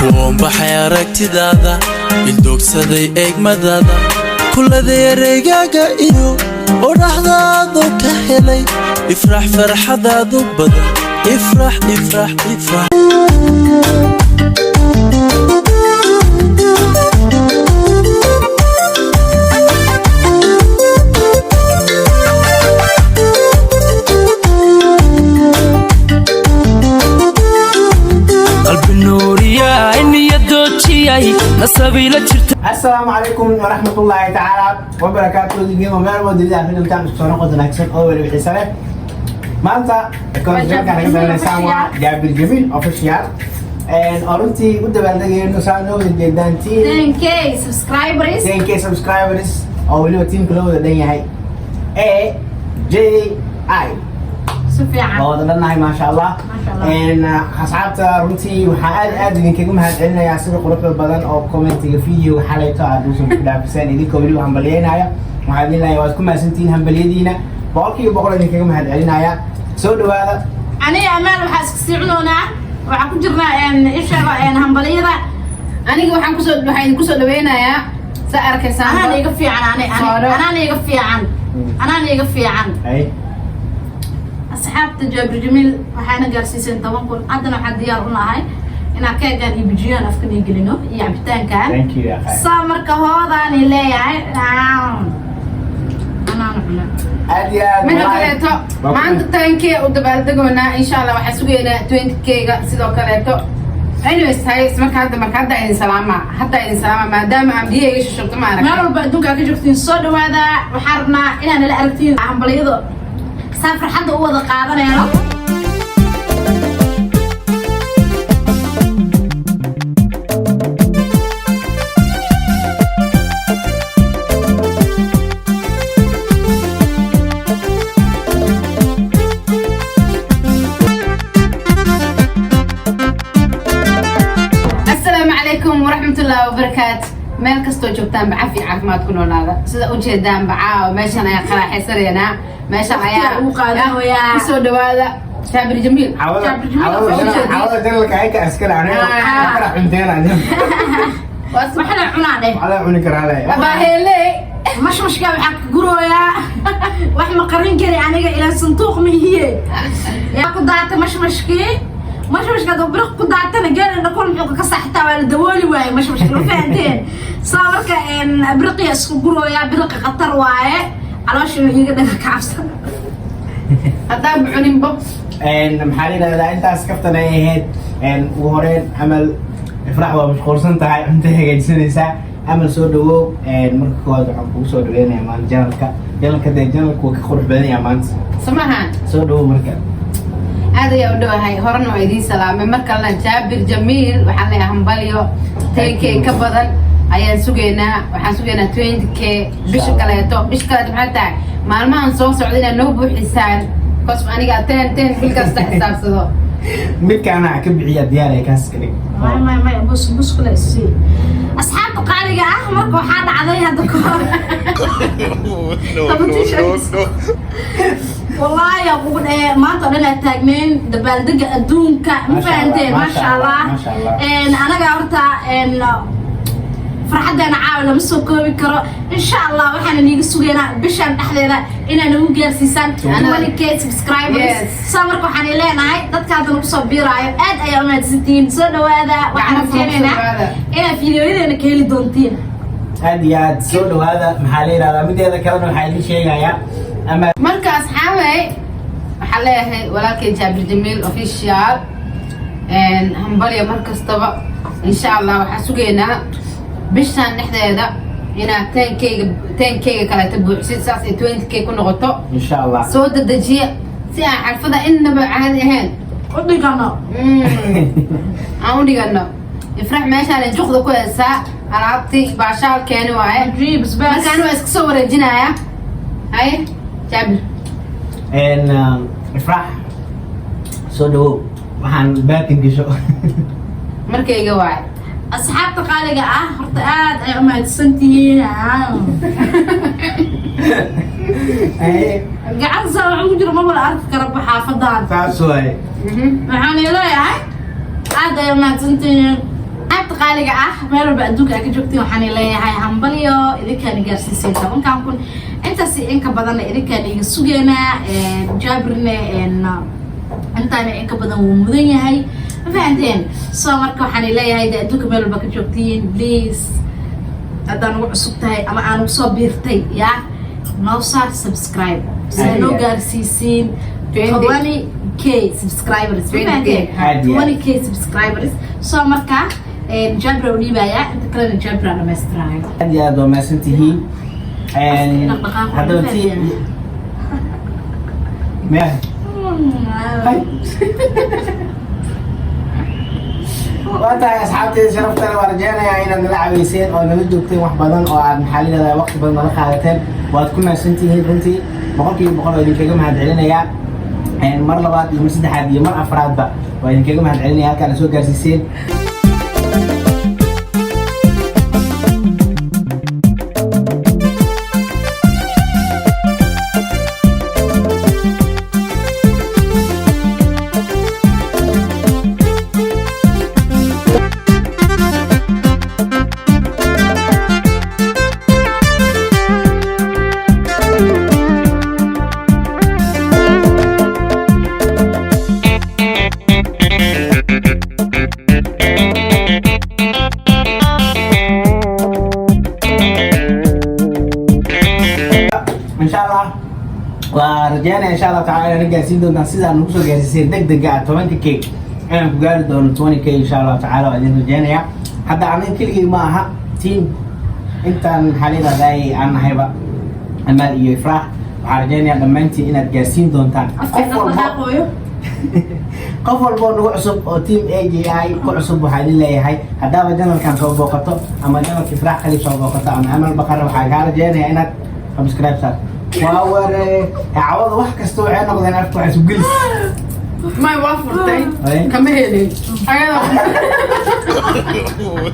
Kuwanbaxay aragtidaada, ildoogsaday eegmadaada, kuladay ereygaaga iyo odhaxdaadu ka helay. Ifrax, farxadaadu badan. Ifrax, ifrax, ifrax. Qalbi nuuriyay, niyadoojiyay, nasabiila jirta. Asalaamu calaykum waraxmatullaahi tacaala wabarakaatu. Digimo meel wadida joogtaan, isku soo noqod wanaagsan oo weli xiise leh. Maanta koonjalka naga dalanaysaan waa Jaabir Jamiil Official oo runtii u dabaaldegayno, saa noo wada jeedaan, team 10K subscribers. 10K subscribers oo weliba teamka loo wada dhan yahay, AJI. Si fiican. Waa wada dhannahay, maasha Allah. Maasha Allah. Asxaabta, runtii waxaa aad aad idinkaga mahadcelinayaa sida quruxda badan oo commentiga videoga xalayto aad usoo dhaafiseen, idinkoo weliba hambalyeynaya. Waxaa idin leeyahay waad ku mahadsantihiin hambalyadiina, 100% idinkaga mahadcelinaya. Soo dhawaada. Aniga Amaal waxaa iska sii cunoonaa, waxaa ku jirnaa ishaga hambaliyada. Aniga waxaan idinku soo dhaweynayaa, saa arkaysaan. Anaan iga fiican ani. Sooro. Anaan iga fiican, anaan iga fiican. Ay. Asxaabta Jaabir Jamiil, waxaana gaarsiiseen 10,000. Haddana waxaa diyaar u nahay inaan keegaan iyo bijiyaan afkan ii gelino iyo cabitaankan. Thank you, ya khayr. Saa marka hoodaani leeyahay, anaan cuna. Aad iyo aad. Mida walahi. kaleeto, Waa ku- maanta 10K u dabaaldegoonaa. Insha Allah waxaan sugaynaa 20K-ga sidoo kaleeto. Anyways, hays marka hadda idin salaama, hadda idin salaama, maadaama aan biyaha iga shushubto, ma Meel aragtay. walba adduunka aad ka joogtiin, soo dhawaada. Waxaan rabnaa inaad nala aragtiin hambalyada, saa farxadda u wada qaadanayno. Asalaamu calaykum waraxmatullaahi wabarakaatu. Meel kastoo joogtaan, cafi caafimaad ku noolaada. Sida ujeedaanba, caawa meeshan ayaa qaraaxaysanaynaa, meeshan ayaa Waqtiga ugu qaadanayaa. Kusoo dhawaada Jaabir Jamiil. Cawada. Jaabir Jamiil. Cawada. Official. Cawada janalka ayka askara aniga kala cunteena. Waxna cunaa dheh. Waxaa la cuni karaa le. Baahele. Mashmashka waxaa ka gurooyaa, wax ma qarin kari aniga, ilaa sanduuq ma ihiye. Yaa ku daata mashmashkii? Mashmashka hadduu biriq ku daatana, geelina kol muxuu ka saxtaa? Waa la dabooli waaye mashmashka, ma fahanteen? Saa marka biriqiya isku gurooyaa. Biriqi khatar waaye, caloosha inuu iiga dhaga ka cabsan. Haddaan cuninbo. Maxaa la yidhahdaa, intaas kaftan ay ahayd. Ugu horeyn, Amal Ifrax waa mashquulsan tahay, cunto hagaajisanaysaa. Amal, soo dhawow. Marka koowaad waxaan kugu soo dhaweynayaa maanta janalka. Janalka dee, janalka wuu ka qurux badan yahay maanta. Samaha. Soo dhawow marka. Aad ayaa u dhowahay, horena waa idiin salaamay. Mar kalena Jaabir Jamiil waxaan leeyahay hambalyo. 10K ka badan ayaan sugaynaa, waxaan sugaynaa 20K bisha kaleeto. Bisha kaleeto maxay tahay? Maalmahan soo socda inaad noo buuxisaan, cos aniga 10 10 bil kasta xisaabsado. Midkaana ka bixiya, diyaar ee kaas ka dhig. May, may, may, bus buskule isii. Asxaabta qaaliga ah, marka waxaa dhacday hadda ka hor. No, no, no, no. Wallaahi yaa kugu dhee, maanta oo dhan aad taagneen dabaaldega adduunka, ma Maasha Allah, fahanteen? maasha Maasha Allah. Allah, maasha Allah. Anaga horta farxaddeena caawa lama soo koobi karo. Insha Allah waxaana niiga sugaynaa bishan dhexdeeda inaa nagu gaarsiisaan 20K subscribers. Yes. Saa marka waxaan leenahay dadka hadda nagu soo biiraayo, aad ayaa umahadsantihiin. Soo dhawaada. Waxaan Gacmo furan, soo rajeynaynaa dhawaada. inaad fiidiyoyadeena ka heli doontiin. Aad iyo aad, soo dhawaada. Maxaa la yidhahdaa, mideeda kalena waxaa idin sheegayaa ama Marka asxaabay, waxaan leeyahay walaalkay Jaabir Jamiil Official hambalyo mar kastaba. Insha Allah waxaan sugaynaa bishan dhexdeeda inaad 10K-ga, 10K-ga kaleeto buuxsid, saas ay 20K ku noqoto. Insha Allah. Soo dedejiya si aan xalfada innaba caadi ahayn u dhigano. Aan u dhigano. Ifrax meeshaan juqda ku heesaa, alaabtii baashaalkeeni waaye. Ajiib, basbaas. Marka anigu waa iska soo wareejinaya. Haye Jaabir. Ifrax, soo dhawow. Waxaan baakin gasho. Markayga waaye. Asxaabta qaaliga ah, horta aad ay u mahadsantihiin. Gacan saa waxaan ku jiro maba la arki kara xaafadan. Saas waaye. Waxaan leeyahay aad ay u mahadsantihiin. Qaaliga ah, meel walba adduunka aad ka joogtiin, waxaan leeyahay hambalyo. Idinkaan gaarsiisay 10,000, intaas iyo in ka badanna idinkaan iga sugeynaa. Jaabirne intaana in ka badan wuu mudan yahay, ma fahanteen? So marka waxaan leeyahay de adduunka meel walba ka joogtiin, please, haddaan ugu cusub tahay ama aan ugu soo biirtay, yaa noo saar subscribe si aad noo gaarsiisiin 20K subscribers, ma fahanteen? Aad iyo aad. 20K subscribers. So marka Jabra u dhiibaya, inta kalena Jabra dhamaystiraayo. Aad iyo aad waa mahadsan tihiin. Dhaqdhaqaaq waa Haddaba ma ti fahanteen? Maya. Hay. Waa tahay, asxaabteyda sharaftale, waa rajeynayaa inaad nala caweyseen oo nala joogteen wax badan oo aad, maxaa la yidhahdaa, waqti badan nala qaadateen. Waad ku mahadsan tihiin runtii, 100% waa idinkaga mahad celinayaa. Mar labaad iyo mar saddexaad iyo mar afraadba waa idinkaga mahad celinaya halkaana soo gaarsiiseen. Insha Allah waa rajeynaya, insha Allah taala, inaad gaarsiin doontaan sidaan nagu soo gaarsiiseen deg dega ah 10K, inaan ku gaari doono 20K, insha Allah tacaala waa idin rajeynaya. Hadda aniga keligay ma aha, team intaan, maxaa la yidhahdaa, aan nahayba Amaal iyo Ifraax, waxaan rajeynayaa dhammaantiin inaad gaarsiin doontaan. Qof walbo, Dhaqdhaqaaqooyo. qof walbo oo nagu cusub oo team AJI ku cusub, waxaa idin leeyahay, haddaaba channelkan soo booqato ama channelka Ifraax Khaliif soo booqato ama Amal Bakar, waxaa kaa rajeynayaa inaad subscribe saar. Waa ware cawada, wax kasta waxay noqdeen afka wax isu gelis. May, waa furtay. Ay. Kama helin ayada.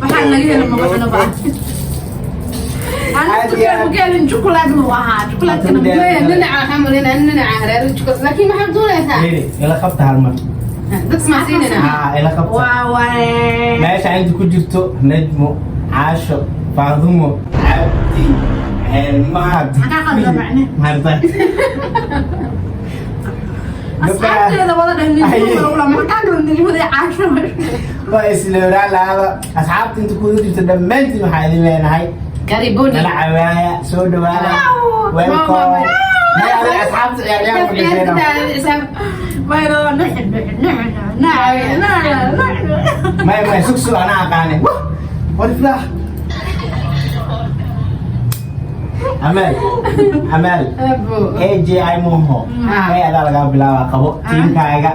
Waxaan laga helin maba cunaba. Aad iyo aad. Aniga jukuleed mu ahaa, jukuleedkana. Maya, dhinaca waxaan malaynaa dhinaca hareero jiko, laakiin maxaad doonaysaa? Heli, ila qabta hal mar. Dadka maa siinayna? Haa, ila qabta. Waa ware. Meesha inta ku jirto Najmo, Caasho, Faadumo, Cabdi, Mahad. Maxaa qaldan macne? Mahad. Asxaabteeda wada dheh. Maxaa qaldan Najmada iyo Caasho? Waa isleeraan lahaada. Asxaabta inta kuda jirto dhammaantiin, waxaa idin leenahay Karibuni. Nala cawaaya, soo dhawaada, welcome. Maya, adiga asxaabta ciyaar ku dhigteen. Mayno nixin nixin nixin nixin nixin. Maya, maya, sug sug, anaa aqaane. Wah, war Ifraax, Amaal, Amaal, AJI moho. Ee adaa lagaa bilaabaa, qabo teamkaaga.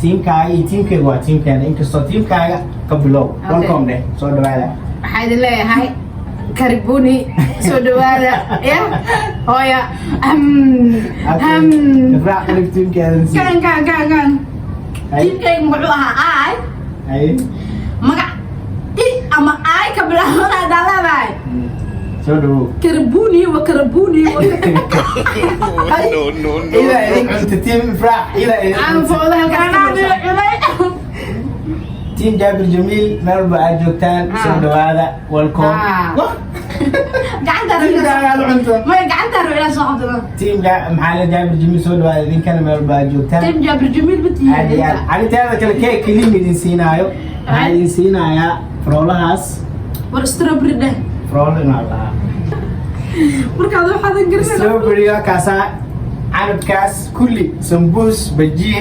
Teamkaaga iyo teamkayga waa teamkeena, inkastoo teamkaaga ka bilow. Welcome dheh, soo dhawaada. Waxaa idin leeyahay karibuni, soo dhawaada ya hooya ham ham. Ifraax Khaliif teamkeeda sii. Kan kan kan kan. Hay. Teamkayga muxuu ahaa? Ay. Hay. Magac i ama ay ka bilaabana hadaa leedahay. Soo dhawow. Karabuni wa karabuni wa. No, no, no. Ilaa idin cunta team Ifraax, ilaa idin Aan cunta. fooda halkaas ka Cunay. Team Jaabir Jamiil, meel walba aad joogtaan, soo dhawaada, welcome. Ah. Wah, Gacanta. teamkaaga aad cunto. Maya, gacanta rabo inaan soo qabto. Team maxaa la, Jaabir Jamiil, soo dhawaada idinkana meel walba aad joogtaan. Team Jaabir Jamiil. Aad iyo aad. Batiye. Ani teeda kale keeg keliya idin siinaayo, waxaan idin siinayaa froolahaas. War strawberry dheh. Froolo inaa lahaa. Markaad waxaadan garanaysaa. Strawberry kaasaa, canabkaas, kulli sambuus, bajiye.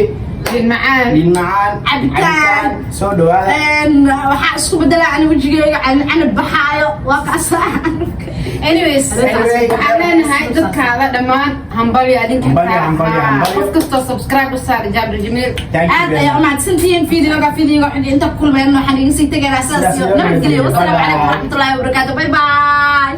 Liin macaan. Liin macaan. Cabitaan. Soo dhawaada. Waxaa isku bedelaa ani wejigeyga canab baxaayo, waa kaasa. Anyways, Anyway. waxaan leenahay dadkaada dhammaan hambalyo adinka. Hambalyo, hambalyo, hambalyo. Qof kastoo subscribe u saara Jaabir Jamiil. Thank you Aad very ayaa much. umahadsantihiin. Videoga xigay inta ku kulmayno, waxaan iga sii tegaynaa sidaas iyo Sidaas iyo nabadgelyo. Wasalaamu bye bye. calaykum waraxmatullaahi wabarakaatu. Bye bye.